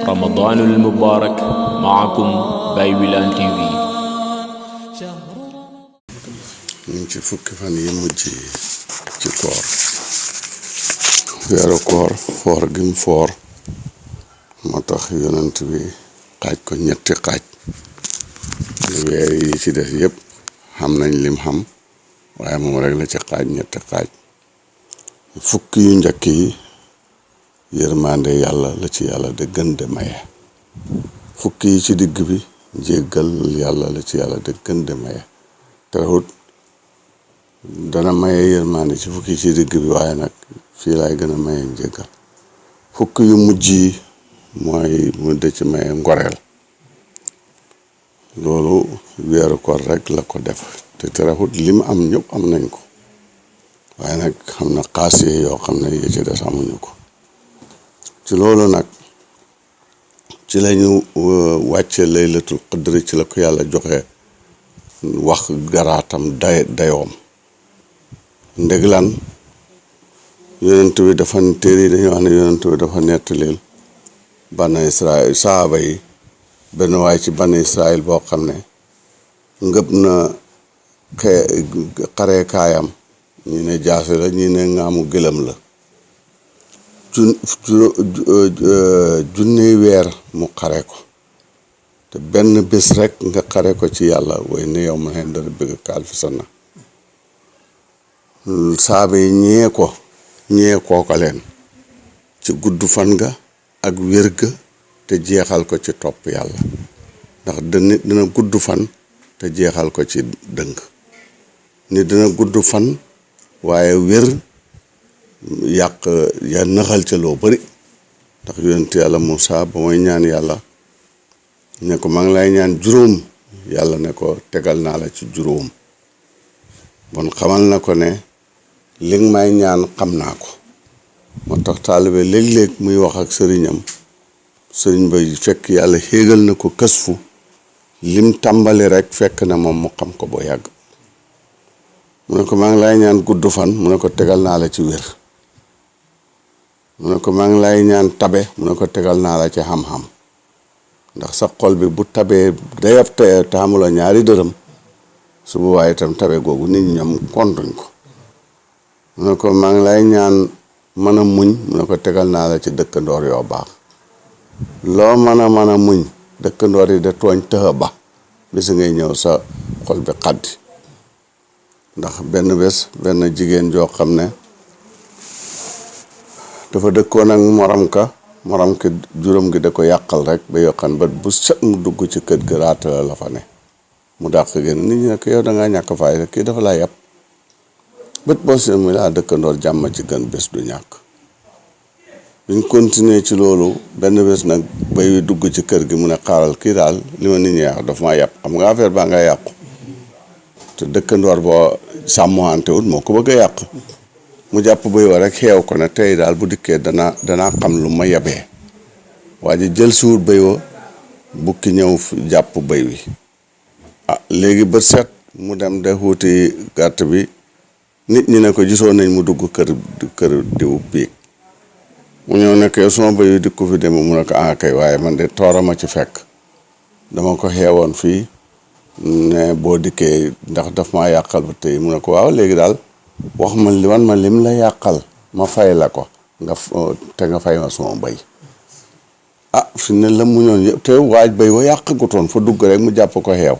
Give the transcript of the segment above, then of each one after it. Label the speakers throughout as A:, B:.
A: رمضان المبارك معكم باي ويلان تي في.
B: ñu ci fukki fan yi mujj ci koor weeru koor foor gi mu foor moo tax yonent bi xaaj ko ñetti xaaj weer yi ci des yëpp xam nañ lim xam waaye moom rek la ci xaaj ñetti xaaj fukki yu njëkk yi yërmande yàlla la ci yàlla de gën de maye fukki yi ci digg bi njéggal yàlla la ci yàlla de gën de maye terewut dana maye yërmande ci fukki ci digg bi waaye nag fii laay gën a maye njéggal fukki yu mujj yi mooy mu de ci maye ngoreel loolu weeru koor rek la ko def te terewut li mu am ñëpp am nañ ko waaye nag xam na xaasiye yoo xam ne yi ci des amuñu ko ci loolu nag ci lañu wàcce laylatul qadri ci la ko yàlla joxe wax garaatam dayoom ndeg lan yonent bi dafa téere yi dañuy wax ne yonent bi dafa nettalil bani Israël saaba yi benn waay ci bani Israël boo xam ne ngëb na xaree kaayam ñi ne jaasi la ñi ne ngaamu gëlëm la junni weer mu xare ko te benn bés rek nga xare ko ci yàlla way ne yow ma xen dara bëgg kaal fi sana saaba yi ñee kooka leen ci gudd fan nga ak wér ga te jeexal ko ci topp yàlla ndax nit dina gudd fan te jeexal ko ci dëng nit dina gudd fan waaye wér yàq ya naxal ca loo bari ndax yonent yàlla Muusaa ba mooy ñaan yàlla ne ko maa ngi lay ñaan juróom yàlla ne ko tegal naa la ci juróom bon xamal na ko ne li nga may ñaan xam naa ko moo tax taalibe léeg-léeg muy wax ak sëriñam sëriñ ba fekk yàlla xéegal na ko kësfu lim tàmbali rek fekk na moom mu xam ko boo yàgg mu ne ko maa ngi lay ñaan gudd fan mu ne ko tegal naa la ci wér mu ne ko maa ngi lay ñaan tabe mu ne ko tegal naa la ci xam-xam ndax sa xol bi bu tabee dayab te taamula ñaari dërëm su boobaa itam tabe googu nit ñi ñoom kontuñ ko mu ne ko maa ngi lay ñaan mën a muñ mu ne ko tegal naa la ci dëkkandoor yoo baax loo mën a muñ dëkkandoor yi de tooñ tëxa ba bis ngay ñëw sa xol bi xaddi ndax benn bés benn jigéen joo xam ne dafa dëkkoon ak morom ki juróom gi da ko yàqal rek ba yokkan ba bu set mu dugg ci kër ga raatala la fa ne mu dàq génn nit ñi ne ko yow da ngaa ñàkk faay rek kii dafa laa yàpp bët boo si mu laa dëkkandoor jàmm ci gën bés du ñàkk biñ continuer ci loolu benn bés nag bay wi dugg ci kër gi mu ne xaaral kii daal li ma nit ñi yàq dafa maa yàpp xam nga affaire baa nga yàqu te dëkkandoor boo sàmmoante wut moo ko bëgg a yàq mu jàpp bëy wa rek xeew ko ne tey daal bu dikkee danaa xam lu ma yabee waa ji jël siwut bëy wa bukki ñëw jàpp bëy wi léegi ba set mu dem de wuti gàtt bi nit ñi ne ko gisoon nañ mu dugg kër diw biig mu ñëw nekk yow suma bëy wi di ko fi dem mu ne ko kay waaye man de toorama ci fekk dama ko xeewoon fii ne boo dikkee ndax daf maa yàqal ba tey mu ne ko waaw léegi daal wax ma lim la yàqal ma fay la ko nga fay ma suma bëy fi ne la mu ñoon yëpp te waaj bëy wa yàq gutoon fa dugg rek mu jàpp ko xeew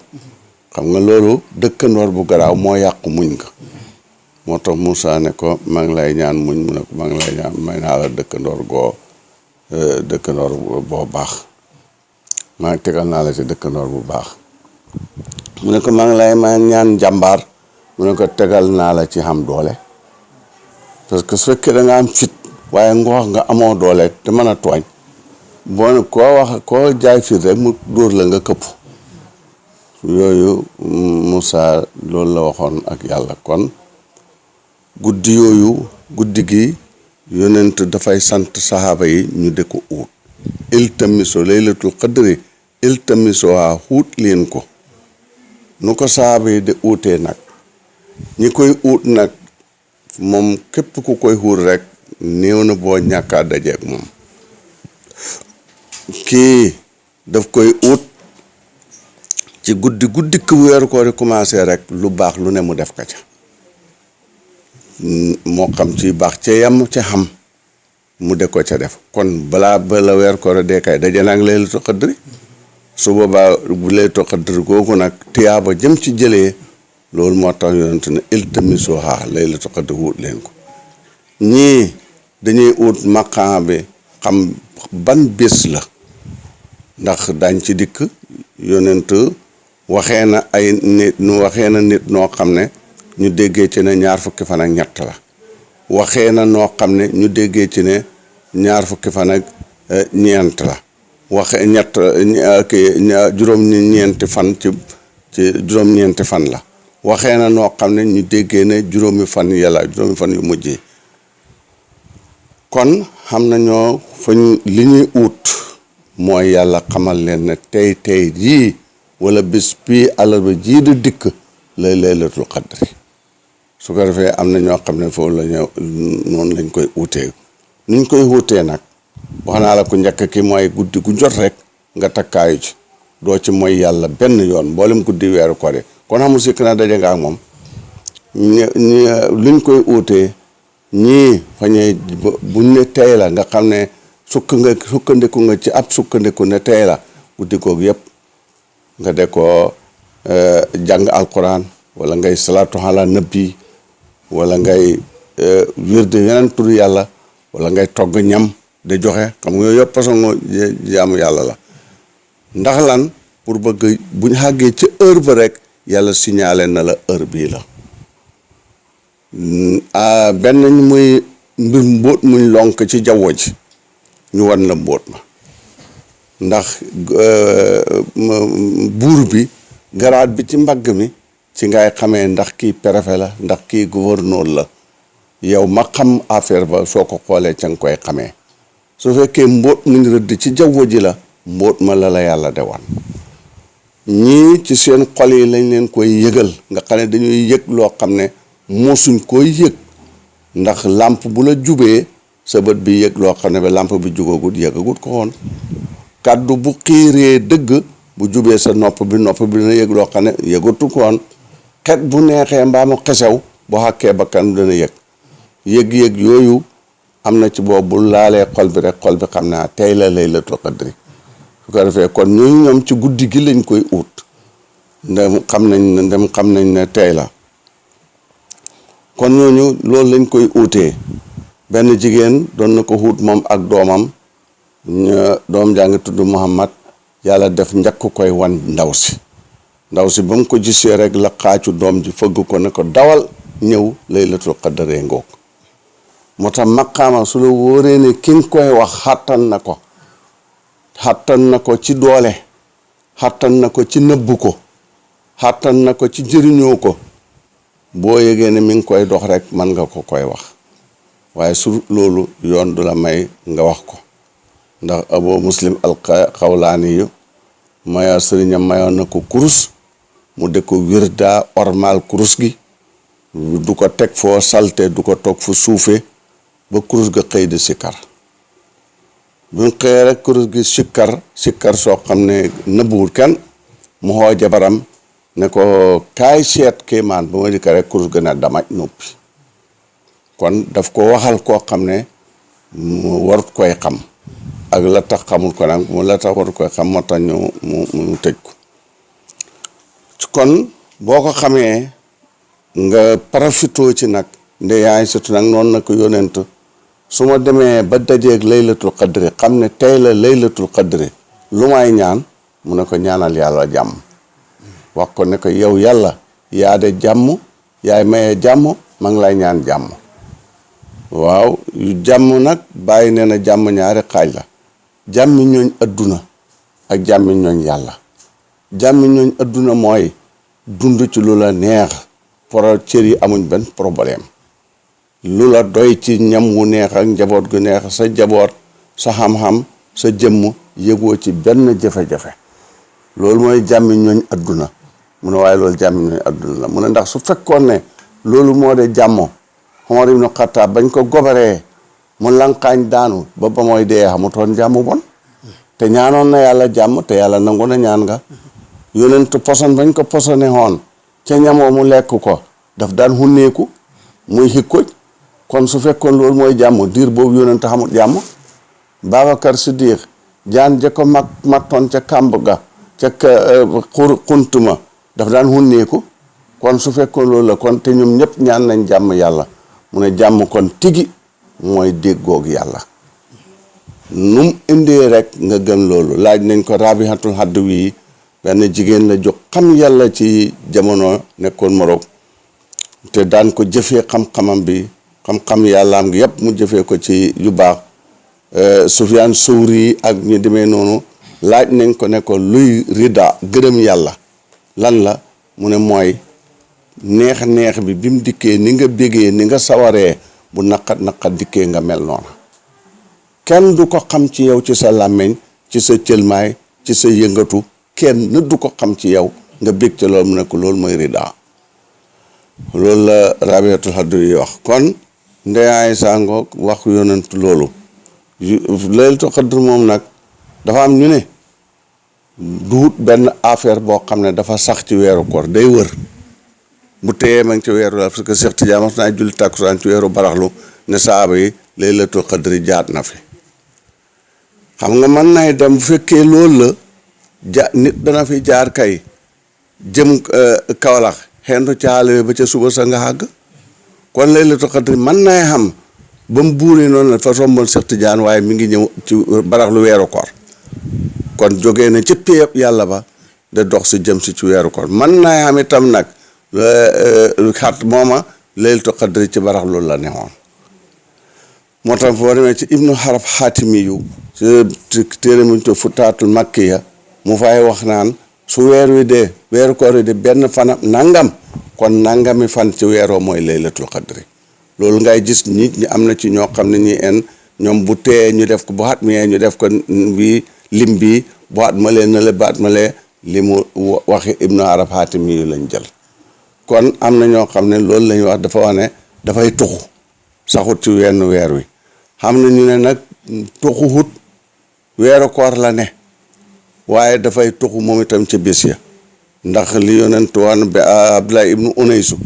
B: xam nga loolu dëkkandoor bu garaaw moo yàqu muñ nga moo tax Moussa ne ko maa ngi lay ñaan muñ mu ne ko maa ngi lay ñaan may naa la dëkkandoor boo baax maa ngi tegal naa la ci dëkkandoor bu baax mu ne ko maa ngi lay ñaan jàmbaar mu ne ko tegal naa la ci xam doole parce que su fekkee da nga am fit waaye ngoox nga amoo doole te mën a tooñ boo koo jaay fit rek mu dóor la nga këpp yooyu Moussa loolu la waxoon ak yàlla kon guddi gi yonent dafay sant saxaaba yi ñu de ko uut iltamiso laylatul qadri iltamiso xuut leen ko nu ko saxaaba yi de uutee nag ñi koy uut nag moom képp ku koy xuut rek néew na boo ñàkkaa dajeeg moom. kii daf koy ut ci guddi ku weeru koor yi commencé rek lu baax lu ne mu def ka ca moo xam ci baax ca yam ca xam mu de ko ca def kon balaa bala weer koor dee kay daje naag laylatul qadri su boobaa bu laylatul qadri googu nag tiyaaba jëm ci jëlee loolu moo tax yonent ne iltamisuha laylatul qadri wut leen ko. ñii dañuy ut maqaam bi xam ban bés la ndax dañ ci dikk yonent waxee na nit noo xam ne ñu déggee ci ne ñaar fukki fan ak ñett la waxee na noo xam ne ñu déggee ci ne ñaar fukki fan ak ñeent la waxe ñett juróom-ñeenti fan ci juróom-ñeenti fan la waxee na noo xam ne ñu déggee ne juróomi fan yu mujjee kon xam nañoo fañ li ñuy ut mooy yàlla xamal leen ne tey jii wala bés bii àllarba jii di dikk lay laylatul qadri su ko defee am na ñoo xam ne foofu la ñu noonu lañ koy utee nuñ koy wutee nag wax naa la ku njëkk ki mooy guddi gu jot rek nga takkaayu ci doo ci mooy yàlla benn yoon mboolem guddi weeru koor kon xamul sikk na daje nga ak moom luñ koy utee ñii fañee buñ ne tey la nga xam ne sukkandiku nga ci ab sukkandiku ne tey la guddi googu yëpp nga de ko jàng alquran wala ngay salaatu ala nabi wala ngay wirde yeneen tur yàlla wala ngay togg ñam de joxe xam nga yooyu yëpp façon jaamu yàlla la ndax lan pour bëgg buñ xàggee ci heure ba rek yàlla signalé na la heure bii la benn muy mbir mbóot muñ lonk ci jaww ji ñu wan la mbóot ma ndax buur bi garaat bi ci mbagg mi ci ngay xamee ndax kii préfet la ndax kii gouverneur la yow ma xam affaire ba soo ko xoolee ca nga koy xamee su fekkee mbóot muñ rëdd ci jaww ji la mbóot ma la yàlla de wan ñii ci seen xol yi lañ leen koy yëgal nga xam ne dañuy yëg loo xam ne mosuñ koy yëg ndax làmp bu la jubee sa bët bi yëg loo xam ne ba làmp bi jugagut yëgagut ko woon kàddu bu xiiree dëgg bu jubee sa nopp bi dina yëg loo xam ne yëgatu ko woon xet bu neexee mbaa mu xesew bu xàkkee bakkan dana yëg yooyu am na ci boobu bu laalee xol bi rek xol bi xam naa tey la laylatul qadri su ko defee kon ñooñu ñoom ci guddi gi lañ koy ut ndem xam nañ ne tey la kon ñooñu loolu lañ koy utee benn jigéen doon na ko xuut moom ak doomam doom jaa ngi tudd Muhammad yàlla def njëkk koy wan ndaw si ba mu ko gisee rek la xaacu doom ji fëgg ko ne ko dawal ñëw laylatul qadri ngoog moo tax maqaama su la wóoree ne ki nga koy wax xàttan na ko ci doole xàttan na ko ci nëbbu ko xàttan na ko ci jëriñoo ko boo yëgee ne mi ngi koy dox rek mën nga ko koy wax waaye su loolu yoon du la may nga wax ko ndax Abu Muslim al-Xawlaani yu maya sëriñam mayoon na ko kurus mu de ko wirda ormal kurus gi du ko teg foo salte du ko toog fu suufe ba kurus ga xëy di sikkar buñ xëyee rek kurus gi sikkar soo xam ne nëbbuwul kenn mu xoo jabaram ne ko kaay seet kéemaan ba ma di ko rek kurus gën a damaj noppi kon daf ko waxal koo xam ne mu warut koy xam ak la tax xamul ko nag la tax warut koy xam moo tax mu tëj ko kon boo ko xamee nga profitoo ci nag nde yaay surtout nag noonu na ko yónent su ma demee ba dajeeg laylatul qadri xam ne tey la laylatul qadri lu may ñaan mu ne ko ñaanal yàlla jàmm wax ko ne ko yow yàlla yaa de jàmm yaay maye jàmm ma ngi lay ñaan jàmm waaw jàmm nag bàyyi nee na jàmm ñaari xaaj la jàmmi ñooñ adduna ak jàmmi ñooñ yàlla jàmmi ñooñ adduna mooy dund ci lu la neex cër yi amuñ benn problème lu la doy ci ñam wu neex ak njaboot gu neex sa jaboot sa xam-xam sa jëmm yëgoo ci benn jafe-jafe loolu mooy jàmmi ñooñ adduna mu ne waaye loolu jàmmi ñooñ adduna la mu ne ndax su fekkoon ne loolu moo de jàmmo Omar ibn Khattab bañ ko gobaree mu lankaañ daanu ba mooy dee xamutoon jàmm bon te ñaanoon na yàlla jàmm te yàlla nangu na ñaan nga yonent poson bañ ko posone xoon ca ñamoo mu lekk ko daf daan xunneeku muy xikkoj kon su fekkoon loolu mooy jàmm diir boobu yonent xamut jàmm Babacar Siddiq jaan ja ko mattoon ca kàmb ga ca xunt ma daf daan xunneeku kon su fekkoon loolu la kon te ñoom ñëpp ñaan nañ jàmm yàlla mu ne jàmm kon tigi mooy déggoog yàlla num indee rek nga gën loolu laaj nañ ko Rabihatul Hadawi benn jigéen la jóg xam yàlla ci jamono nekkoon Maroc te daan ko jëfee xam-xamam bi xam-xam yàllaam gi yëpp mu jëfee ko ci yu baax Sufyaan Sawri ak ñu demee noonu laaj nañ ko ne ko luy rida gërëm yàlla lan la mu ne mooy neex bi mu dikkee ni nga bégee ni nga sawaree bu naqat dikkee nga mel noona kenn du ko xam ci yow ci sa làmmiñ ci sa cëlmaay ci sa yëngatu kenn du ko xam ci yow nga bég ca loolu mu ne ko loolu mooy rida loolu la Rabihatul Hadawi wax kon Ndeye Aïssa ngoog wax yonent loolu Laylatul Qadr moom nag dafa am ñu ne duut benn affaire boo xam ne dafa sax ci weeru koor day wër bu téyee ma ngi ci weeru la parce que Cheikh Tidiane wax naa julli takkusaan ci weeru baraxlu ne saaba yi Laylatul Qadr jaat na fi xam nga mën nay dem bu fekkee loolu la nit dana fi jaar kay jëm Kaolack xendu caale ba ca suba sa nga àgg kon Laylatul Qadr mën nay xam ba mu buuree noonu la fa rombal Cheikh Tidiane waaye mi ngi ñëw ci baraxlu weeru koor kon jógee na ci péyab yàlla ba da dox si jëm si ci weeru koor mën nay xam itam nag xat mooma Laylatul Qadr ci baraxlu la newoon moo tax boo demee ci ibnu xarab xaatimi yu ci téere muñ to futaatul makkiya mu fay wax naan su weer wi dee weeru koor wi de benn fanam nangam kon nangami fan ci weeroo mooy Laylatul Qadr loolu ngay gis nit ñi am na ci ñoo xam ne ñi ñoom bu tee ñu def ko bu xat mi ñu def ko bi lim bi bu xat ma lee na la baat ma lee li mu waxi ibnu arab xaatimi yu lañ jël kon am na ñoo xam ne loolu lañuy wax dafa wax ne dafay tuxu saxut ci wenn weer wi xam na ñu ne nag tuxuwut weeru koor la ne waaye dafay tuxu moom itam ca bés ya ndax li yonent woon ba Abdullah ibnu Unaysu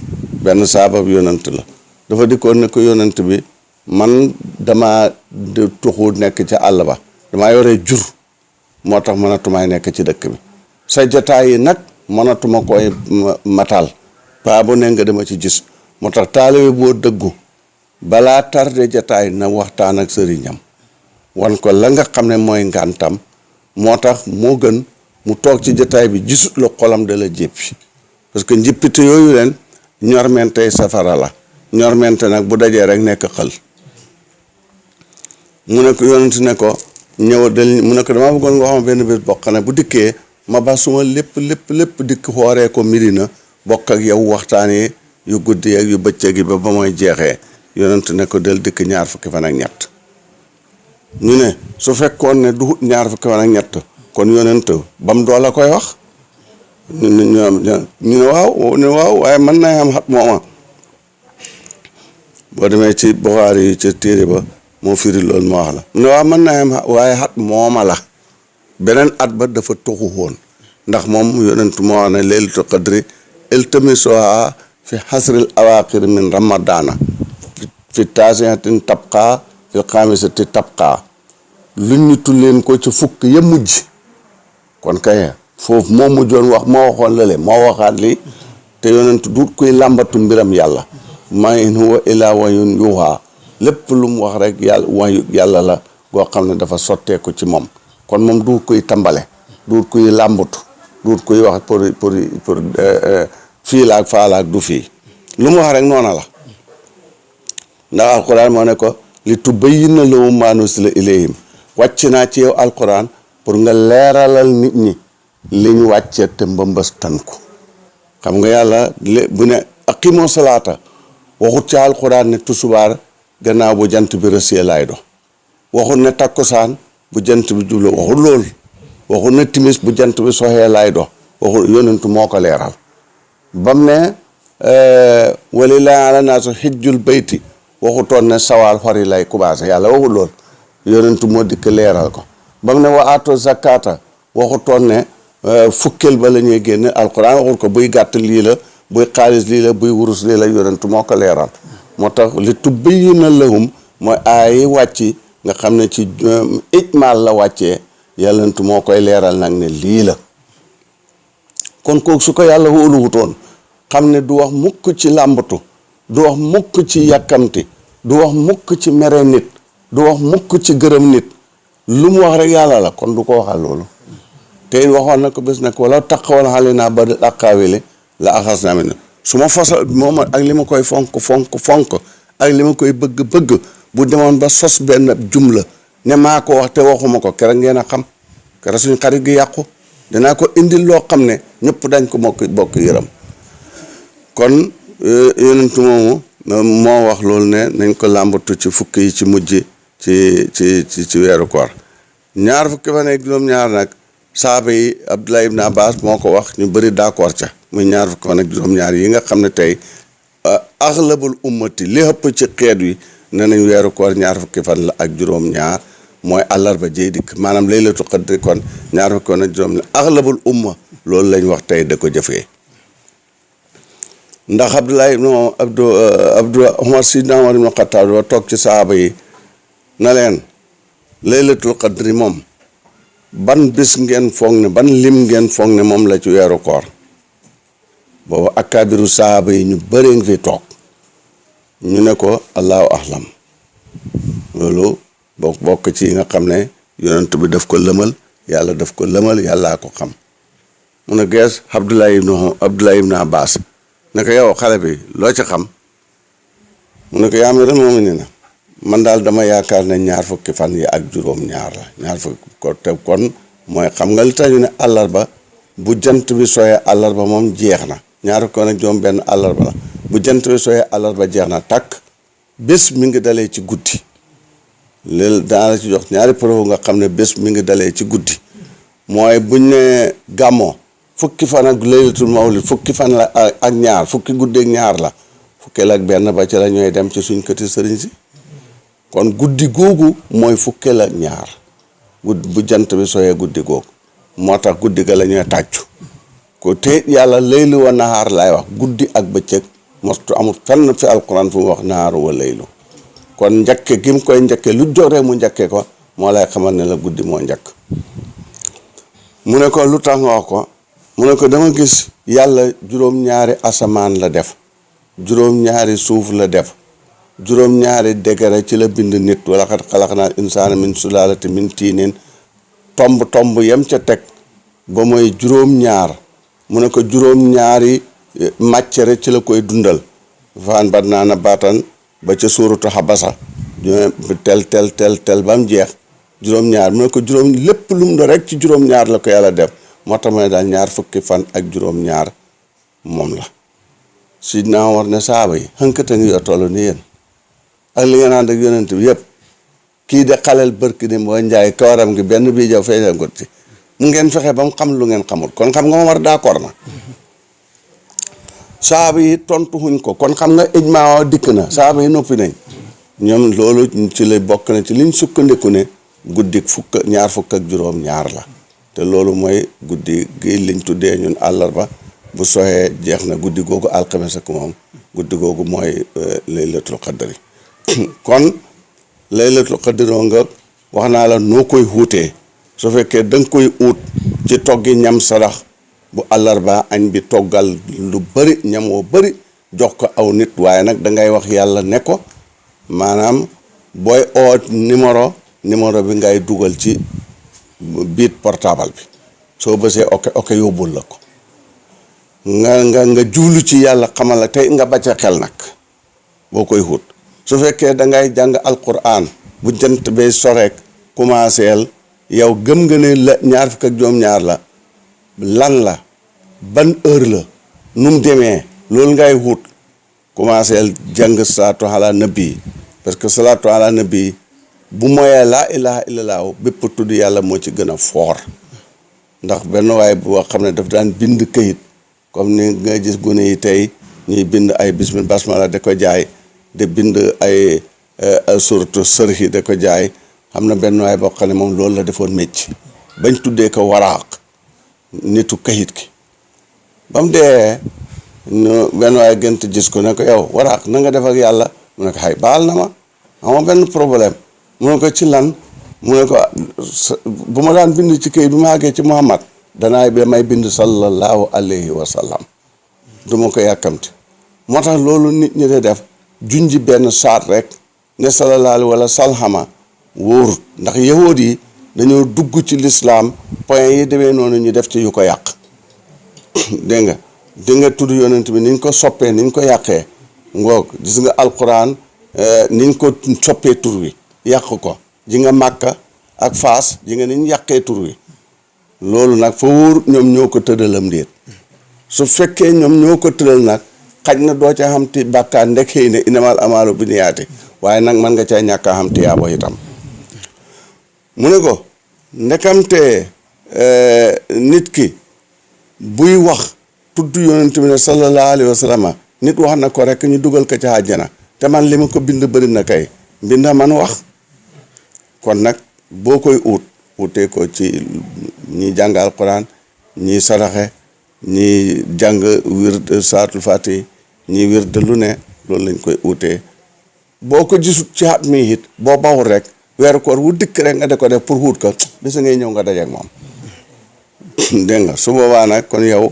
B: benn saabab yonent la dafa dikkoon ne ko yonent bi man dama tuxu nekk ca àll ba damaa yore jur moo tax mënatumaay nekk ci dëkk bi sa jotaay yi nag mënatuma koy matal paa bu ne nga dama ci gis moo tax taalibe boo dëggu balaa tarde jotaay na waxtaan ak sëriñam wan ko la nga xam ne mooy ngàntam moo tax moo gën mu toog ci jotaay bi gisut la xolam da la jéppi parce que njippite yooyu leen ñormentey safara la ñormente nag bu dajee rek nekk xël mu ne ko yonent ne ko ñëw del mu ne ko dama bëggoon nga xam benn bés bokk ne bu dikkee ma ba suma lépp dikk xooree ko Medina bokk ak yow waxtaanee yu guddi ak yu bëccëg yi ba mooy jeexee yonent ne ko del dikk ñaar fukki fan ak ñett ñu ne su fekkoon ne du ñaar fukki fan ak ñett kon yonent bam doola koy wax ñu ne waaw waaye mën naa am xat mooma boo demee ci Buxaari yi ca téere ba moo firi loolu ma wax la mu ne waaw mën naa am waaye xat mooma la beneen at ba dafa toxu woon ndax moom yonent moo wax ne Laylatul Qadri iltamisuha fi xasril awaaxir min ramadana fi taasiatin tabqa fi xaamisati tabqa lu ñu tulleen ko ci fukk ya mujj kon kay foofu moo mujjoon wax moo waxoon lale moo waxaat li te yonent duut kuy làmbatu mbiram yàlla ma in huwa illa wahyun yuuhaa lépp lu mu wax rek yàlla wayu yàlla la goo xam ne dafa sotteeku ci moom kon moom duut kuy tambale duut kuy làmbatu duut kuy wax pour fii laag faa laag du fii lu mu wax rek noona la ndax alquran moo ne ko li tubayyina lahum maa nuzila ilayhim wàcc naa ci yow alquran pour nga leeralal nit ñi li ñu wàccee te mbambastan ko xam nga yàlla bu ne aqimoo salaata waxut ci alquran ne tusubaar gannaaw bu jant bi rësee laay do waxut ne takkusaan bu jant bi jublu waxut lool waxut ne timis bu jant bi soxee laay do waxut yonentu moo ko leeral bam ne walillaahi ala naasu xijjul bayti waxutoon ne sawaal xori lay commencé yàlla waxul lool yonentu moo dikk leeral ko ba mu ne wa ato zakata waxutoon ne fukkeel ba la ñuy génne alquran waxul ko buy gàtt lii la buy xaalis lii la buy wurus lii la yonentu moo ko leeral moo tax li tubayyina lahum mooy ay wàcci nga xam ne ci ijmaal la wàccee yàllantu moo koy leeral nag ne lii la kon kooku su ko yàlla wóoluwutoon xam ne du wax mukk ci làmbatu du wax mukk ci yàkkamti du wax mukk ci mere nit du wax mukk ci gërëm nit lu mu wax rek yàlla la kon du ko waxal loolu te waxoon na ko bés nag wala taqawal xale naa ba aqaawili la axas naa mi su ma fasal moom ak li ma koy fonk ak li ma koy bëgg bu demoon ba sos benn jumla ne maa ko wax te waxuma ko keroog ngeen a xam keroog suñ xarit gi yàqu dinaa ko indil loo xam ne ñëpp dañ ko bokk yërëm kon yonentu moomu moo wax loolu ne nañ ko làmbatu ci fukki yi ci mujj ci weeru koor ñaar fukki fan ak juróom-ñaar nag saaba yi Abdullah ibn Abbas moo ko wax ñu bëri d'accord ca muy ñaar fukki fan ak juróom-ñaar yi nga xam ne tey axlabul ummati li ëpp ci xeet wi ne nañ weeru koor ñaar fukki fan la ak juróom-ñaar mooy àllarba jëy dikk maanaam laylatul qadri kon ñaar fukki fan ak juróom-ñaar axlabul umma loolu lañ wax tey da ko jëfee ndax Abdullah ibn Umar sidna Umar ibn Xattaab dafa toog ci saaba yi na leen laylatul qadri moom ban bis ngeen foog ne ban lim ngeen foog ne moom la ci weeru koor boobu akaabiru saaba yi ñu bëree ngi fi toog ñu ne ko allahu ahlam loolu bokk ci nga xam ne yonent bi daf ko lëmal yàlla daf ko lëmal yàllaa ko xam mu ne gees Abdullah ibn Abbas ne ko yow xale bi loo ci xam mu ne ko yaa amiral mu'miniina man daal dama yaakaar ne ñaar fukki fan yi ak juróom-ñaar la ñaar fukki ko te kon mooy xam nga li tax ñu ne àllarba bu jant bi sooyee àllarba moom jeex na ñaar fukki fan ak juróom benn àllarba la bu jant bi sooyee àllarba jeex na takk bés mi ngi dalee ci guddi léegi daa la ci jox ñaari preuve nga xam ne bés mi ngi dalee ci guddi mooy buñ ne gàmmoo fukki fan ak laylatul mawlid fukki fan la ak ñaar fukki guddi ak ñaar la fukkeel ak benn ba ci la ñooy dem ci suñ këti sëriñ si kon guddi googu mooy fukkeel ak ñaar bu jant bi sooyee guddi googu moo tax guddi ga la ñuy tàccu ko te yàlla laylu wa nahaar laay wax guddi ak bëccëg mostu amul fenn fi alquran fu mu wax nahaaru wa laylu kon njakke gi mu koy njakke lu joree mu njakke ko moo lay xamal ne la guddi moo njëkk mu ne ko lu tax nga wax ko mu ne ko dama gis yàlla juróom-ñaari asamaan la def juróom-ñaari suuf la def juróom-ñaari degré ci la bind nit wala xat xalaqnal insaana min sulaalati min tiinin tomb yem ca teg ba mooy juróom-ñaar mu ne ko juróom-ñaari matière ci la koy dundal faan bat naa na baatan ba ca suuratu xabasa tel ba mu jeex juróom-ñaar mu ne ko juróom lépp lu mu do rek ci juróom-ñaar la ko yàlla def moo tax ma ne daal ñaar fukki fan ak juróom-ñaar moom la sidna war ne saaba yi xënkata ngi yoo toll ni yéen ak li ngeen ànd ak yonent bi yëpp kii de xaleel bërki ni mooy njaay kawaram gi benn bii jaw feeñal ko ci mu ngeen fexe ba mu xam lu ngeen xamul kon xam nga Omar d'accord na saaba yi tontu xuñ ko kon xam nga ijmaa dikk na saaba yi noppi nañ ñoom loolu ci la bokk na ci liñ sukkandiku ne guddi ñaar fukk ak juróom-ñaar la te loolu mooy guddi gi liñ tuddee ñun àllarba bu soxee jeex na guddi googu alxames ak moom guddi googu mooy laylatul qadri kon laylatul qadri nga wax naa la noo koy xuutee su fekkee da nga koy uut ci toggi ñam sarax bu àllarba añ bi toggal lu bëri ñam woo bëri jox ko aw nit waaye nag da ngay wax yàlla ne ko maanaam booy oo numéro bi ngay dugal ci biit portable bi soo bësee ok yóbbul la ko nga jublu ci yàlla xamal la tey nga bàcce xel nag boo koy xut su fekkee da ngay jàng alquran bu jant bay soreek commenceel yow gëm nga ne la ñaar fukk ak juróom-ñaar la lan la ban heure la nu mu demee loolu ngay xut commenceel jàng salaatu ala nabi parce que salaatu ala nabi bu moyee laa ilaha illallah bépp tudd yàlla moo ci gën a foor ndax benn waay boo xam ne daf daan bind këyit comme ni nga gis gune yi tey ñuy bind ay bismil basmala da ko jaay de bind ay surtout sërhi da ko jaay xam na benn waay boo xam ne moom loolu la defoon mécc bañ tuddee ko waraaq nitu kayit ki ba mu dee benn waay gënt gis ko ne ko yow waraaq na nga def ak yàlla mu ne ko xay baal na ma ama benn problème mu ne ko ci lan mu ne ko bu ma daan bind ci kayit bi ma àggee ci Muhammad danaay ba may bind sallallahu alayhi wa sallam du ma ko yàkkamti moo tax loolu nit ñi de def junji benn saat rek ne sallallahu alayhi wala salhama wóorut ndax yahood yi dañoo dugg ci lislaam point yi demee noonu ñu def ci yu ko yàq dégg nga tudd yonent bi niñ ko soppee niñ ko yàqee ngoog gis nga alquran niñ ko soppee tur wi yàq ko ji nga Màkka ak Faas ji nga niñ yàqee tur wi loolu nag fa wóor ñoom ñoo ko tëddalam déet su fekkee ñoom ñoo ko tëddal nag xaj na doo ca xam ti bàkkaar ndek xëy ne inamal amaalu bi niyaati waaye nag mën nga caa ñàkk a xam ti yaabo itam mu ne ko ndekamte nit ki buy wax tudd yonent bi ne sallallahu alayhi wa sallam nit wax na ko rek ñu dugal ko ca àjjana te man li ma ko bind bëri na kay mbinda man wax kon nag boo koy utee ko ci ñi jàng alquran ñi saraxe ñi jàng wird saatul fati ñi wird lu ne loolu lañ koy utee boo ko gisut ci at mi it boo bawul rek weeru koor wu dikk rek nga de ko def pour wut ko bisa ngay ñëw nga dajeek moom dégg nga su boobaa nag kon yow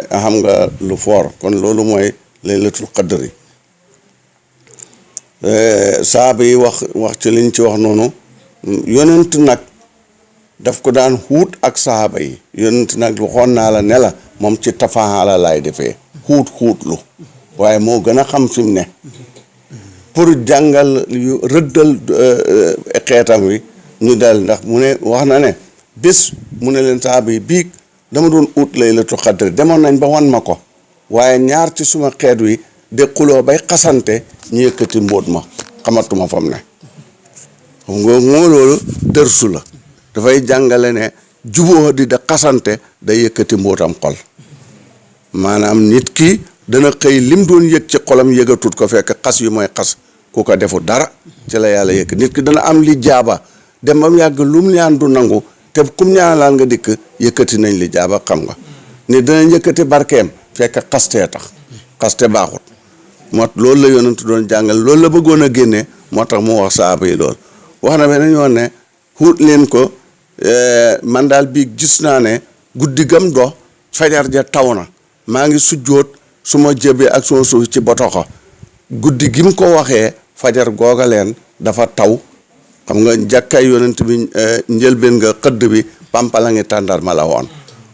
B: xam nga lu foor kon loolu mooy laylatul qadri saaba yi wax ci liñ ci wax noonu yonent nag daf ko daan xuut ak saaba yi yonent nag waxoon naa la ne la moom ci tafaala laay defee xuutlu waaye moo gën a xam fi mu ne pour jàngal yu rëddal xeetam wi ñu dal ndax mu ne wax na ne bés mu ne leen saaba yi biig dama doon ut laylatul qadri demoon nañ ba wan ma ko waaye ñaar ci suma xeet wi de xuloo bay xasante ñu yëkkati mbóot ma xamatuma fam ne xam nga moo loolu dërsu la dafay jàngale ne juboo di da xasante day yëkkati mbóotam xol maanaam nit ki dana xëy lim doon yëg ci xolam yëgatut ko fekk xas yu mooy xas ku ko defu dara ci la yàlla yëkk nit ki dana am li jaaba dem ba mu yàgg lum ñaan du nangu te kum ñaanal nga dikk yëkkati nañ li jaaba xam nga ni dana yëkkati barkeem fekk xastee tax xaste baaxut moo loolu la yonent doon jàngal loolu la bëggoon a génne moo tax mu wax saaba yi loolu wax na beneen yoon ne xuut leen ko man daal bii gis naa ne guddi gam do fajar ja taw na maa ngi sujjóot su ma jëbee ak suma suuf ci botoxo guddi gi mu ko waxee fajar googa leen dafa taw xam nga jàkkaay yonent bi njëlbeen nga xëdd bi pampala ngi tàndarma la woon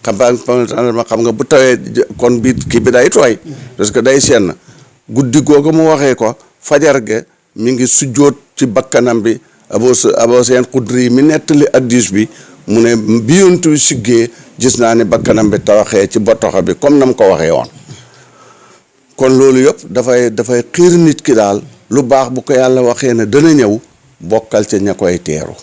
B: xam nga bu tawee kon bi kii bi day tooy parce que day seen guddi googa mu waxee ko fajar ge mi ngi sujjóot ci bakkanam bi abo seen xudri mi nettali addis bi mu ne bi yonent bi siggee gis naa ne bakkanam bi tawaxee ci botoxa bi comme nam ko waxee woon kon loolu yëpp dafay xiir nit ki daal lu baax bu ko yàlla waxee ne dana ñëw bokkal ca ña koy teeru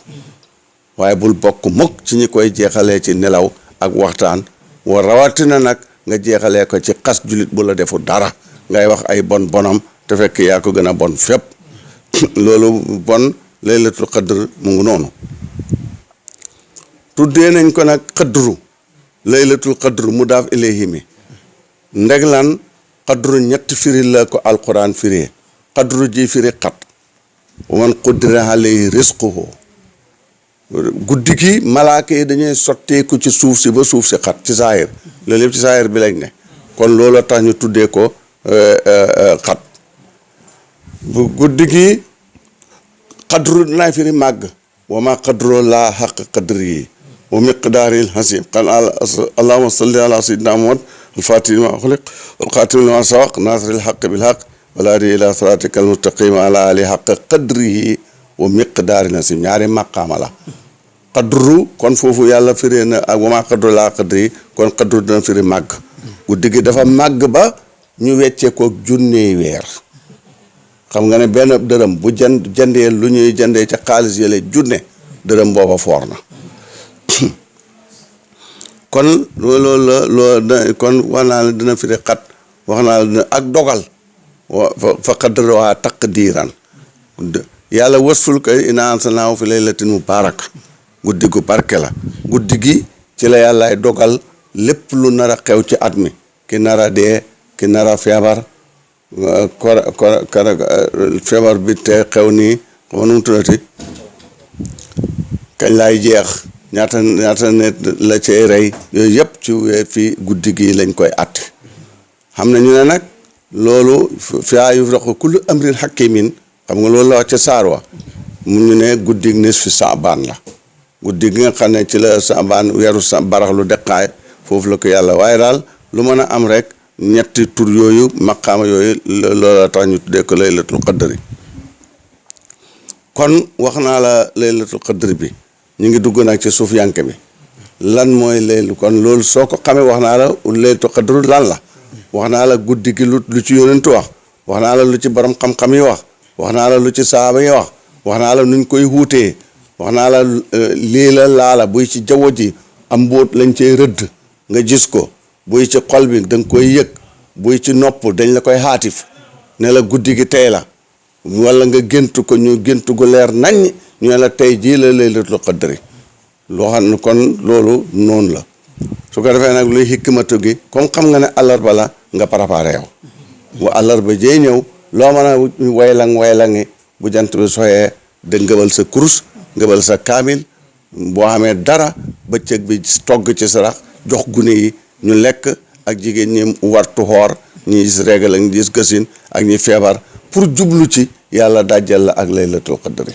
B: waaye bul bokk mukk ci ñi koy jeexalee ci nelaw ak waxtaan wa rawatina nag nga jeexalee ko ci xas julit bu la defu dara ngay wax ay bonam te fekk yaa ko gën a bon fépp loolu bon laylatul qadr mu ngi noonu tuddee nañ ko nag qadru laylatul qadr mu daaf ilayhi mi ndeglan qadru ñetti firi la ko alquran firee qadru ji firi xat wa man qudira alayhi rizquhu guddi gi malaaka yi dañuy sotteeku ci suuf si ba suuf si xat ci saahir loolu yëpp ci saahir bi lañ ne kon loolu tax ñu tuddee ko xat bu guddi gi qadru dinaa firi màgg wa ma qadru laa xaq qadri yi wa miqdaaril hasim qal allahumma salli ala sayyidina muhammad al-fatih lima ughliq wal khatim lima sabaq nasiril haqq bil haqq wal hadi ila siratikal mustaqim ala ali haqq qadrihi wa miqdaaril hasim ñaari maqaama la qadru kon foofu yàlla firee na ak wa ma qadru laa qadri kon qadru dina firi màgg guddi gi dafa màgg ba ñu weccee ko junneey weer xam nga ne benn dërëm bu jëndee lu ñuy jëndee ca xaalis yële junne dërëm booba foor na kon loolu kon wax naa la dina firi xat wax naa la dina ak dogal fa qaddaruhaa taqdiiran yàlla wasful ko innaa anzalnaahu fi laylatin mubaaraka guddi gu barke la guddi gi ci la yàllaay dogal lépp lu nar a xew ci at mi ki nar a dee ki nar a feebar feebar bi te xew nii xam nu mu tuddati kañ laay jeex ñaata nit la cay rey yooyu yëpp ci fii guddi gi lañ koy atte xam na ñu ne nag loolu fiihaa yufraqu kullu amrin hakimin xam nga loolu la wax ca saar wa mu ñu ne guddi nisfi Saabaan la guddi gi nga xam ne ci la Saabaan weeru baraxlu deqaay foofu la ko yàlla waaye daal lu mën a am rek ñetti tur yooyu maqaama yooyu loola tax ñu tuddee ko laylatul qadri kon wax naa la laylatul qadri bi ñu ngi dugg nag ci suuf yanke bi lan mooy laylu kon loolu soo ko xamee wax naa la laylatul qadri lan la wax naa la guddi gi lu ci yonentu wax naa la lu ci borom xam-xam yi wax naa la lu ci saaba yi wax naa la nuñ koy wuutee wax naa la lii la laala buy ci jaww ji am mbóot lañ cey rëdd nga gis ko buy ci xol bi da nga koy yëg buy ci nopp dañ la koy xaatif ne la guddi gi tey la wala nga géntu ko ñu géntu gu leer naññ ñu ne la tey jii la laylatul qadri loo xam ne kon loolu noonu la su ko defee nag luy hikmatu gi comme xam nga ne àllarba la nga préparé yow bu àllarba jee ñëw loo mën a waylangi bu jant bi soxee da ngëbal sa kurus ngëbal sa kaamil boo xamee dara bëccëg bi togg ci sarax jox gune yi ñu lekk ak jigéen ñi wartu xoor ñi gis régal ak ñi gis gësin ak ñi feebar pour jublu ci yàlla dajjal la ak laylatul qadri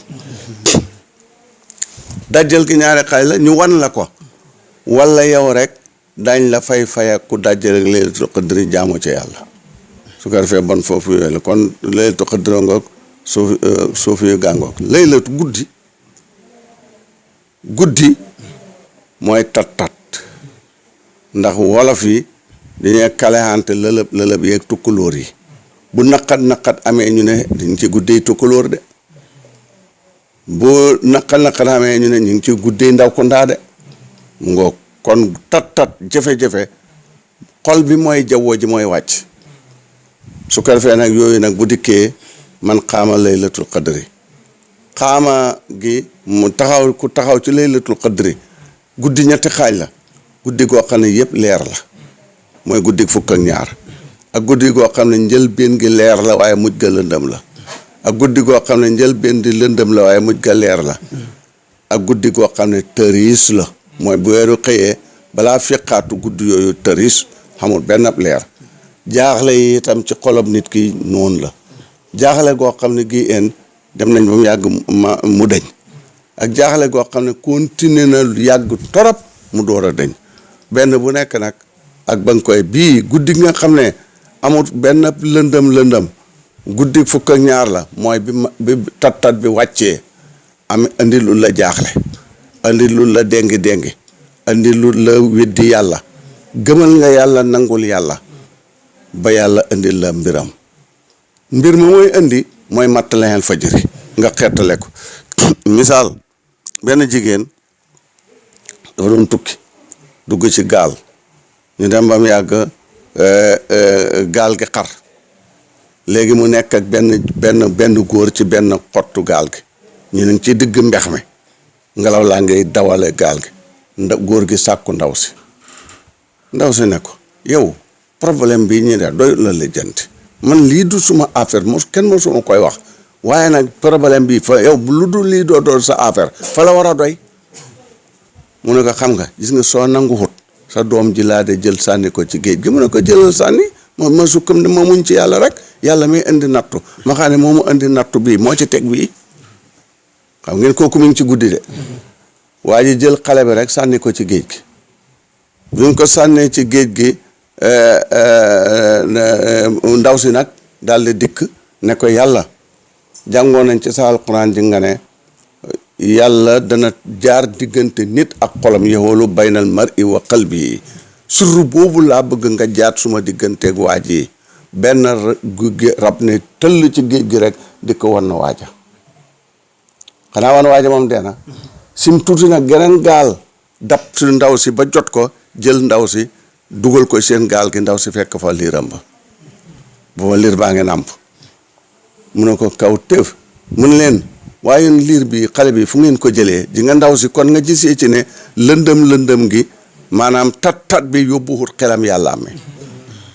B: dajjal gi ñaari xaaj la ñu wan la ko wala yow rek dañ la fay ak ku dajjal ak laylatul qadri jaamu ci yàlla su ko defee bon foofu yooyu la kon laylatul qadri ngoog suuf yu gàngoog laylatu guddi mooy tat ndax wolof yi dañuy kalexante lëlëb yeeg tukkulóor yi bu naqat amee ñu ne dañ ci guddee tukkulóor de bu naqat amee ñu ne ñu ngi ci guddee ndaw ko ndaa de mu ngoog kon tat jafe-jafe xol bi mooy jawwo ji mooy wàcc su ko defee nag yooyu nag bu dikkee man xaama laylatul qadri xaama gi mu ku taxaw ci laylatul qadri guddi ñetti xaaj la guddi goo xam ne yëpp leer la mooy guddi fukk ak ñaar ak guddi goo xam ne njëlbéen gi leer la waaye mujj ga lëndëm la ak guddi goo xam ne njëlbéen di lëndëm la waaye mujj ga leer la ak guddi goo xam ne tëriis la mooy bu weeru xëyee balaa fiqaatu guddi yooyu tëriis xamul benn ab leer jaaxle yi itam ci xolob nit ki noonu la jaaxle goo xam ne gii en dem nañ ba mu yàgg mu deñ ak jaaxle goo xam ne continué na yàgg torop mu door a deñ benn bu nekk nag ak ba nga koy bii guddi nga xam ne amul benn lëndëm guddi fukk ak ñaar la mooy bi tat bi wàccee andi lu la jaaxle andi lu la déngi andi lu la weddi yàlla gëmal nga yàlla nangul yàlla ba yàlla indi la mbir ma mooy indi mooy mattalexel fajiri nga xeetale ko misaal benn jigéen dafa doon tukki dugg ci gaal ñu dem ba mu yàgg gaal gi xar léegi mu nekk ak benn góor ci benn xottu gaal gi ñu ne ci digg mbex mi ngelaw laa ngay dawale gaal gi góor gi sàkku ndaw si ne ko yow problème bii ñu def doy la lijjanti man lii du suma affaire kenn moo suma koy wax waaye nag problème bi fa yow lu dul lii doo sa affaire fa la war a doy mu ne ko xam nga gis nga soo nangu xut sa doom ji laa de jël sànni ko ci géej gi mu ne ko jëlal sànni ma sukkam ne ma muñ ci yàlla rek yàlla may indi nattu ma xam ne moomu indi nattu bii moo ci teg bii xam ngeen kooku mi ngi ci guddi de waa ji jël xale bi rek sànni ko ci géej gi bi ñu ko sànnee ci géej gi ndaw si nag daal di dikk ne ko yàlla jàngoon nañ ci sa alquran ji nga ne yàlla dana jaar diggante nit ak xolam yaxoolu baynal mar'i wa qalbi surru boobu laa bëgg nga jaat suma digganteeg waa ji benn rab ne tëll ci géej gi rek di ko wan na waaja xanaa wan waaja moom dee na sim tuuti nag geneen gaal dab si ndaw si ba jot ko jël ndaw si dugal ko seen gaal gi ndaw si fekk fa liiram ba booba liir baa ngi nàmp mu ne ko kaw tëf mun leen waaye liir bi xale bi fu ngeen ko jëlee ji nga ndaw si kon nga gisee ci ne lëndëm gi maanaam tat bi yóbbuwut xelam yàlla amee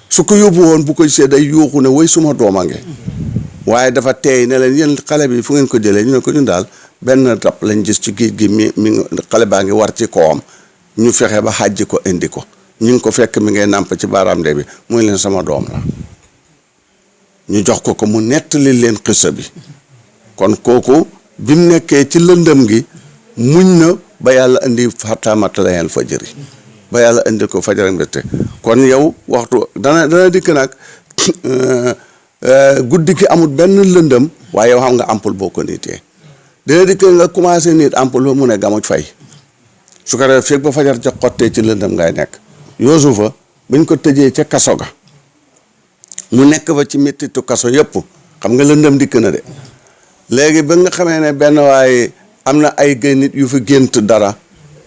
B: su ko yóbbu woon bu ko gisee day yuuxu ne way suma dooma nge waaye dafa teey ne leen yéen xale bi fu ngeen ko jëlee ñu ne ko ñun daal benn rab lañ gis ci géej gi mi xale baa ngi war ci kawam ñu fexe ba xàjji ko indi ko ñu ngi ko fekk mi ngay nàmp ci baaraam de bi muy leen sama doom la ñu jox ko mu nettali leen xissa bi kon kooku bi mu nekkee ci lëndëm gi muñ na ba yàlla indi xattaamat la yeen fajëri ba yàlla indi ko fajaram mbette kon yow waxtu dana dikk nag guddi ki amul benn lëndëm waaye yow xam nga ampul boo ko nitee dina dikk nga commencé nit ampul ba mu ne gamuj fay su ko defee fekk ba fajar ca xottee ci lëndëm ngay nekk Yuusufa buñ ko tëjee ca kaso ga mu nekk fa ci mettitu kaso yëpp xam nga lëndëm dikk na de léegi ba nga xamee ne benn waaye am na ay gay nit yu fi gént dara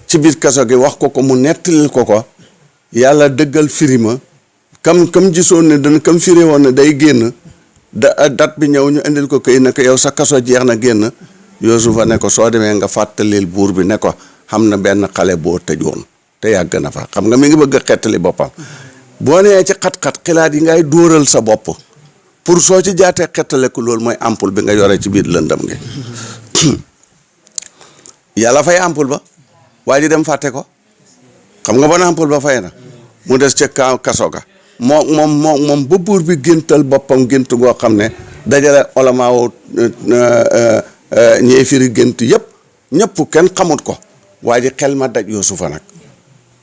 B: ci biir kaso gi wax ko mu nettalil ko yàlla dëggal firima kam gisoon ne dana kam firi woon ne day génn dat bi ñëw ñu indil ko këy ne ko yow sa kaso jeex na génn Yuusufa ne ko soo demee nga fàttalil buur bi ne ko xam na benn xale boo tëjoon te yàgg na fa xam nga mi ngi bëgg a xettali boppam boo nee ci xat-xat xilaat yi ngay dóoral sa bopp pour soo ci jaatee xettaleku loolu mooy ampul bi nga yore ci biir lëndëm gi yàlla fay ampul ba waa ji dem fàtte ko xam nga bon ampul ba fay na mu des ca kaso ga moom ba buur bi géntal boppam gént goo xam ne dajale olamaaw ñee firi gént yëpp ñëpp kenn xamut ko waa ji xel ma daj Yuusufa nag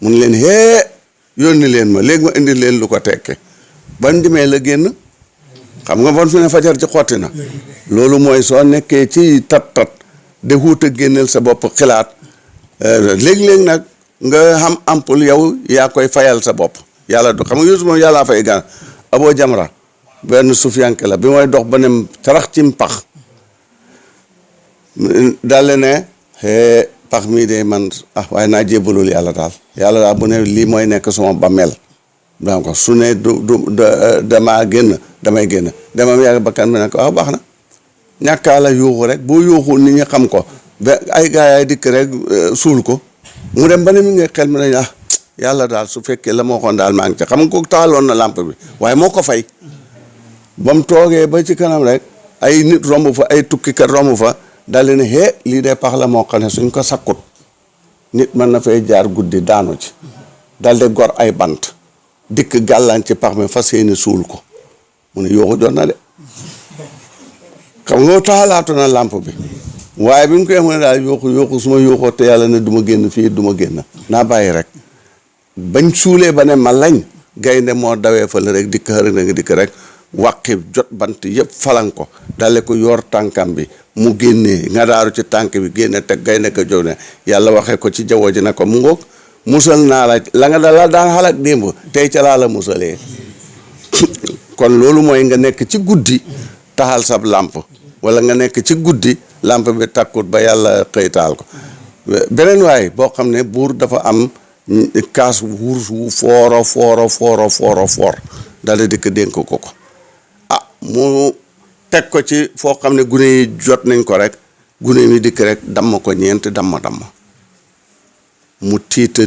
B: mun leen yónni leen ma léegi ma indi leen lu ko tekke ban dimee la génn xam nga bon fi ne fajar ci xotti na loolu mooy soo nekkee ci tat de xuut a génneel sa bopp xilaat léegi-léegi nag nga xam ampul yow yaa koy fayal sa bopp yàlla du xam nga Yuusufa moom yàllaa fay gan Aboo Jamra benn sufiyanke la bi mooy dox ba ne tarax ci pax daal ne pax mii de man waaye naa jébbalul yàlla daal bu ne lii mooy nekk sama bàmmeel donc su ne damaa génn damay génn demam yàgg bakkan bi ne ko baax na ñàkkaa la yuuxu rek boo yuuxu nit ñi xam ko ba ay gaa yaay dikk rek suul ko mu dem ba ne mi ngi xel mi nañ yàlla daal su fekkee la ma waxoon daal maa ngi ca xam nga ko taaloon na lampe bi waaye moo ko fay ba mu toogee ba ci kanam rek ay nit romb fa ay tukkikat romb fa daldi ne lii de pax la moo xam ne suñ ko sakkut nit mën na fay jaar guddi daanu ci daldi gor ay bant dikk gàllaan ci pax mi fas yéene suul ko mu ne yooxu jot na de xam nga taalaatu na lampe bi waaye bi mu koy mu ne daal yooxu su ma yooxoo te yàlla ne du ma génn fii du ma génn naa bàyyi rek bañ suulee ba ne ma lañ gaynde moo dawee fa la rek dikk xëri na nga dikk rek wàqi jot bant yëpp falan ko dale ko yor tànkam bi mu génnee nga daaru ci tànk bi génne teg gaynde ko jóg ne yàlla waxee ko ci jaww ji ne ko mu ngoog musal naa la nga la daan xalaat démb tey ca laa la musalee kon loolu mooy nga nekk ci guddi taxal sab làmp wala nga nekk ci guddi làmp bi takkut ba yàlla xëy taal ko beneen waay boo xam ne buur dafa am kaas wurus wu fooro dal di ko dénk ko mu teg ko ci foo xam ne gune yi jot nañ ko rek gune mi dikk rek damm ko ñeent damm mu tiita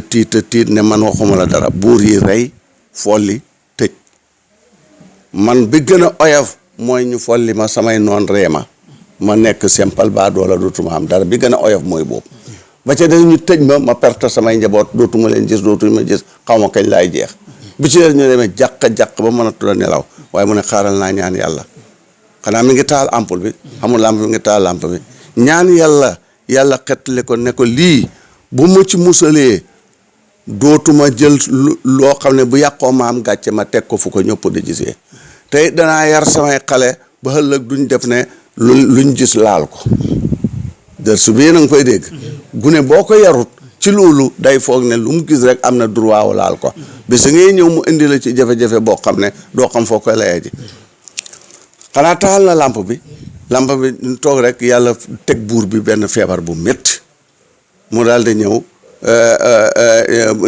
B: ne man waxuma la dara buur yi rey folli tëj man bi gën a oyof mooy ñu folli ma samay noon ree ma nekk simple baa doola dootuma am dara bi gën a oyof mooy boobu ba ca dañ ñu tëj ma perte samay njaboot dootuma leen gis dootuñu ma gis xaw ma kañ laay jeex bi ci des ñu demee jàq ba mënatu la nelaw waaye mu ne xaaral naa ñaan yàlla xanaa mi ngi taal ampul bi xamul lamp mi ngi taal lamp bi ñaan yàlla xettali ko ne ko lii bu ma ci musalee dootuma jël loo xam ne bu yàqoo ma am gàcce ma teg ko fu ko ñëpp di gisee tey danaa yar samay xale ba ëllëg duñ def ne luñ gis laal ko dërsu bii na nga koy dégg gune boo ko yarut ci loolu day foog ne lu mu gis rek am na droit wu laal ko bis ngay ñëw mu indi la ci jafe-jafe boo xam ne doo xam foo koy layee ji xanaa taxal na lampe bi ñu toog rek yàlla teg buur bi benn feebar bu métti mu daal di ñëw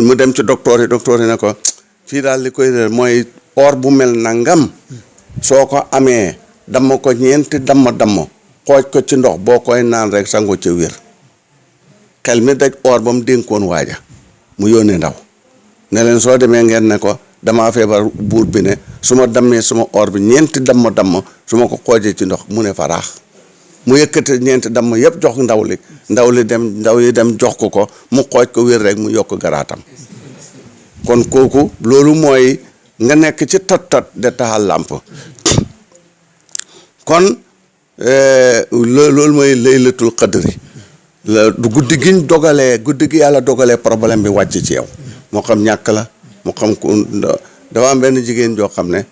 B: mu dem ci docteur yi ne ko fii daal li koy mooy or bu mel nangam soo ko amee damm ko ñeenti damm xooj ko ci ndox boo koy naan rek sango ca wér. xel mi daj or ba mu dénkoon waaja mu yónnee ndaw ne leen soo demee ngeen ne ko damaa feebar buur bi ne su ma dammee suma or bi ñeenti damm su ma ko xoojee ci ndox mu ne faraax mu yëkkate ñeenti damm yëpp jox ndaw yi dem jox ko mu xooj ko wér rek mu yokk garaatam. kon kooku loolu mooy nga nekk ci tot de taxal làmp kon loolu mooy laylatul qadri du guddi gi yàlla dogalee problème bi wàcc ci yow moo xam ñàkk la moo xam ku dafa am benn jigéen joo xam ne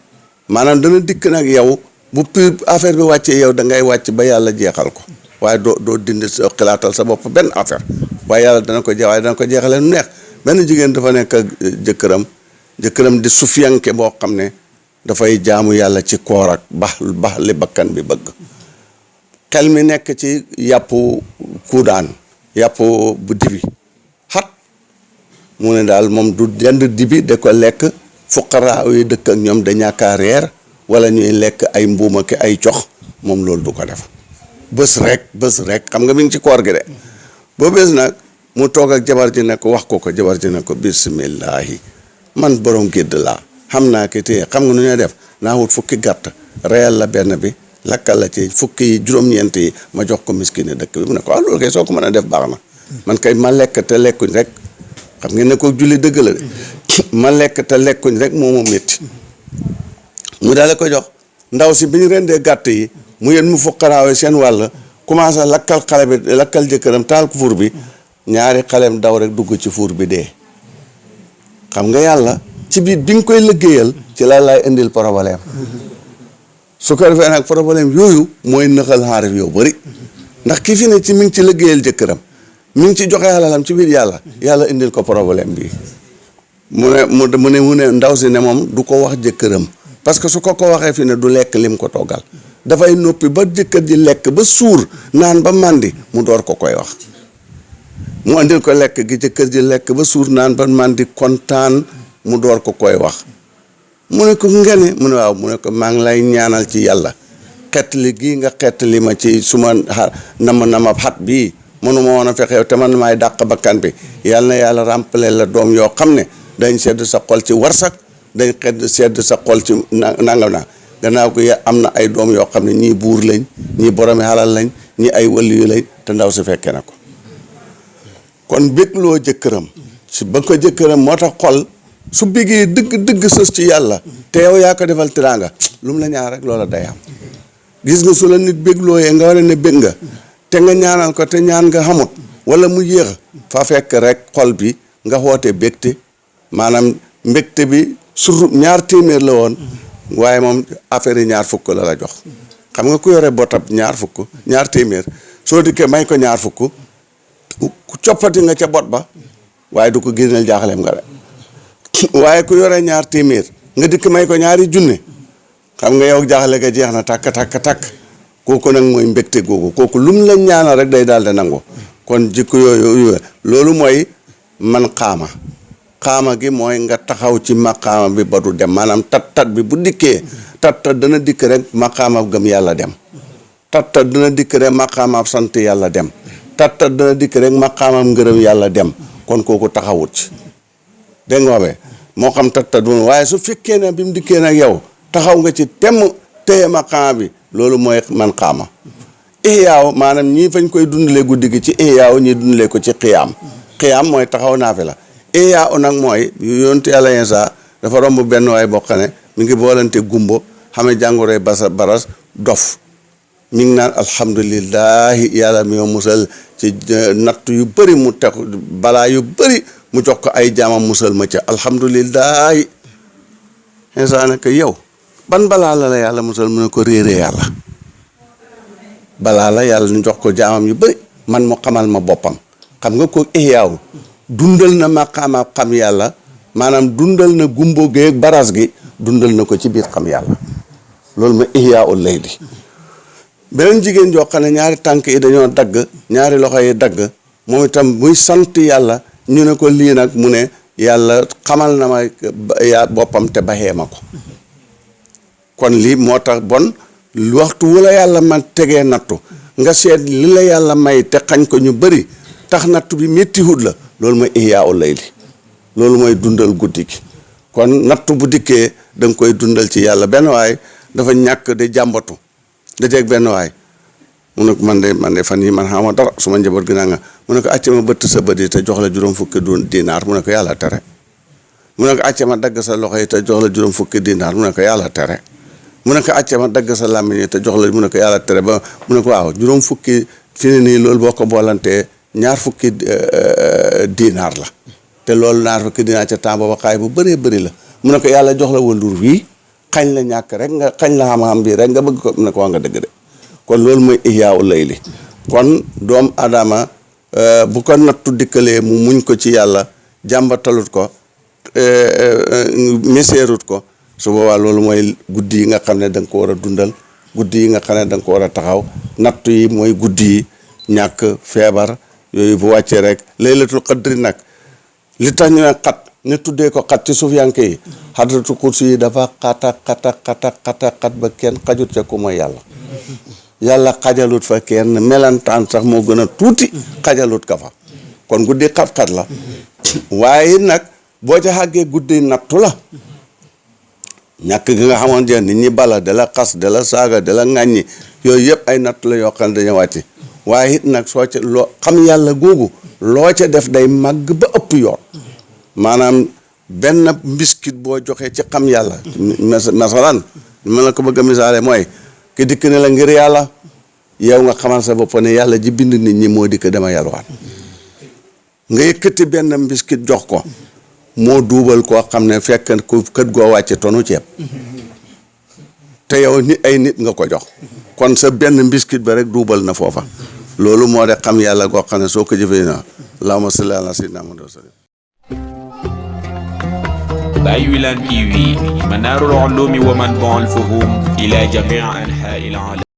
B: maanaam dana dikk nag yow bu affaire bi wàccee yow da ngay wàcc ba yàlla jeexal ko waaye doo dindi sa xalaatal sa bopp benn affaire waaye yàlla dana ko jeexalee nu neex. benn jigéen dafa nekk ak jëkkëram di sufiyanke boo xam ne dafay jaamu yàlla ci koor ak bax li bakkan bi bëgg xel mi nekk ci yàpp kuudaan yàpp bu dibi xat mu ne daal moom du jënd dibi da ko lekk fuqaraa yi dëkk ak ñoom da ñàkkaa reer wala ñuy lekk ay mbuuma ki ay cox moom loolu du ko def bés rek xam nga mi ngi ci koor gi de boo bés nag mu toog ak jabar ji ne ko wax ko jabar ji ne ko bismillahi man borom gédd laa xam naa ki téye xam nga nu ñuy def naa wut fukki gàtt reyal la benn bi lakkal la ci fukki yi juróom-ñeent yi ma jox ko miskine dëkk bi mu ne ko loolu kay soo ko mën a def baax na man kay ma lekk te lekkuñ rek xam ngeen ne ko julli dëgg la de ma lekk te lekkuñ rek moo ma métti mu daal ko jox ndaw si bi ñu rendee gàtt yi mu yéen mu fuqaraawe seen wàll commencé lakkal xale bi lakkal jëkkëram taal ko fuur bi ñaari xaleem daw rek dugg ci fuur bi dee xam nga yàlla ci biir bi nga koy liggéeyal ci la lay indil problème su ko defee nag problème yooyu mooy nëxal xaarif yow bëri ndax ki fi ne ci mi ngi ci liggéeyal jëkkëram mi ngi ci joxe alalam ci biir yàlla indil ko problème bi mu ne ndaw si ne moom du ko wax jëkkëram parce que su ko waxee fi ne du lekk lim ko toggal dafay noppi ba jëkkër ji lekk ba suur naan ba màndi mu door ko koy wax mu andil ko lekk gi jëkkër ji lekk ba suur naan ba màndi kontaan mu door ko koy wax mu ne ko ngene mu ne waaw mu ne ko maa ngi lay ñaanal ci yàlla xettali gii nga xettali ma ci suma nama xat bii mënuma woon a fexe te man maay dàq bakkan bi yàlla na yàlla ràmpale la doom yoo xam ne dañ sedd sa xol ci warsak dañ sedd sa xol ci nangam naa gannaaw ko am na ay doom yoo xam ne ñii buur lañ ñii boromi xalal lañ ñii ay waliyu lañ te ndaw si fekkee na ko kon bégloo jëkkëram si ba ko jëkkëram moo tax xol su bégee dëgg sës ci yàlla te yow yaa ko defal teraanga lu mu la ñaan rek loola day am gis nga su la nit béglooyee nga war a ne bég nga te nga ñaanal ko te ñaan nga xamut wala mu yéex fa fekk rek xol bi nga xoote bégte maanaam mbégte bi sur 2 téeméer la woon waaye moom affaire yi 2 fukk la jox xam nga ku yore botab 2 fukk 2 téeméer soo dikkee may ko 2 fukk ku coppati nga ca bot ba waaye du ko génneel jaaxaleem nga de waaye ku yore 2 téeméer nga dikk may ko 2 junne xam nga yow jaaxle ga jeex na takk kooku nag mooy mbégte googu kooku lu mu la ñaanal rek day daal di nangu kon jikko yooyu loolu mooy man xaama gi mooy nga taxaw ci maqaama bi ba du dem maanaam tat bi bu dikkee tat dana dikk rek maqaama gëm yàlla dem tat dana dikk rek maqaama sant yàlla dem tat dana dikk rek maqaama ngërëm yàlla dem kon kooku taxawut ci dégg nga waxee moo xam tat du waaye su fekkee ne bi mu dikkee nag yow taxaw nga ci temm téye maqaama bi loolu mooy man xaama ihyaaw maanaam ñii fañ koy dundalee guddi gi ci ihyaaw ñii dundalee ko ci xiyaam mooy taxaw naa fi la ihyaaw nag mooy yonent yàlla Iisaa dafa romb benn waay boo xam ne mi ngi boolante gumbo xame jàngoroy baras dof mi ngi naan alhamdulillahi yàlla mi musal ci natt yu bëri mu teg balaa yu bëri mu jox ko ay jaamam musal ma ca alhamdulillahi Iisaa ne ko yow ban balaa la yàlla musal mu ne ko réeree yàlla balaa la yàlla ñu jox ko jaamam yu bëri man mu xamal ma boppam xam nga ko ihyaaw dundal na maqaama xam yàlla maanaam dundal na gumbo geeg baras gi dundal na ko ci biir xam yàlla loolu ma ihyaaul layli beneen jigéen joo xam ne 2 tànk yi dañoo dagg 2 loxo yi dagg moom itam muy sant yàlla ñu ne ko lii nag mu ne yàlla xamal na ma boppam te baxee ma ko kon lii moo tax bon waxtu wu la yàlla man tegee nattu nga seet li la yàlla may te xañ ko ñu bëri tax nattu bi méttihut la loolu mooy ihyaa ul layli loolu mooy dundal guddi gi kon nattu bu dikkee da nga koy dundal ci yàlla. benn waay dafa ñàkk di jàmbatu da jeeg benn waay mu ne ko man de fan yi man xama dara su ma njaboot gi naa nga mu ne ko acca ma bëtt sa bët yi te jox la juróom fukki dinaar mu ne ko yàlla tere. mu ne ko acca ma dagg sa loxo yi te jox la juróom fukki dinaar mu ne ko yàlla tere. mu ne ko acca ma dagg sa làmmiñ yi te jox la mu ne ko yàlla tere ba mu ne ko waaw juróom fukki fi ne nii loolu boo ko boolantee ñaar fukki dinaar la te loolu ñaar fukki dinaar ca temps booba xaay bu bëree bëri la mu ne ko yàlla jox la wëndur wii xañ la ñàkk rek nga xañ la xam-xam bi rek nga bëgg ko mu ne ko wax nga dëgg de kon loolu mooy ihyaa ul layli kon doom adama bu ko nattu dikkalee mu muñ ko ci yàlla jàmbatalut ko meseerut ko su boobaa loolu mooy guddi yi nga xam ne da nga ko war a dundal guddi yi nga xam ne da nga ko war a taxaw nattu yi mooy guddi yi ñàkk feebar yooyu bu wàccee rek laylatul qadri nag li tax ñu ne xat ñu tuddee ko xat ci suufiyanke yi xadratul kursi yi dafa xat ba kenn xajut ca ku mooy yàlla xajalut fa kenn melantaan sax moo gën a tuuti xajalut ka fa kon guddi xat-xat la waaye nag boo ca xàggee guddi nattu la ñàkk gi nga xamante ne nit ñi bala da la xas da la saaga da la ŋàññi yooyu yëpp ay nattu la yoo xam ne dañu wàcc waaye it nag soo ca loo xam yàlla googu loo ca def day màgg ba ëpp yoon maanaam benn mbiskit boo joxee ci xam yàlla masalan ma la ko bëgg a misaale mooy ki dikk ne la ngir yàlla yow nga xamal sa bopp ne yàlla ji bind nit ñi moo dikk dama yalwaan nga yëkkati benn mbiskit jox ko moo duubal koo xam ne fekk ku kët goo wàcce tonu ceeb te yow nit ay nit nga ko jox kon sa benn mbiskit ba rek duubal na foofa loolu moo de xam yàlla goo xam ne soo ko jëfee na allahumma salli ala sayyidina Muhammad wa sallam.
A: Baye Wilane TV, منار العلوم ومنبع الفهوم إلى جميع أنحاء العالم.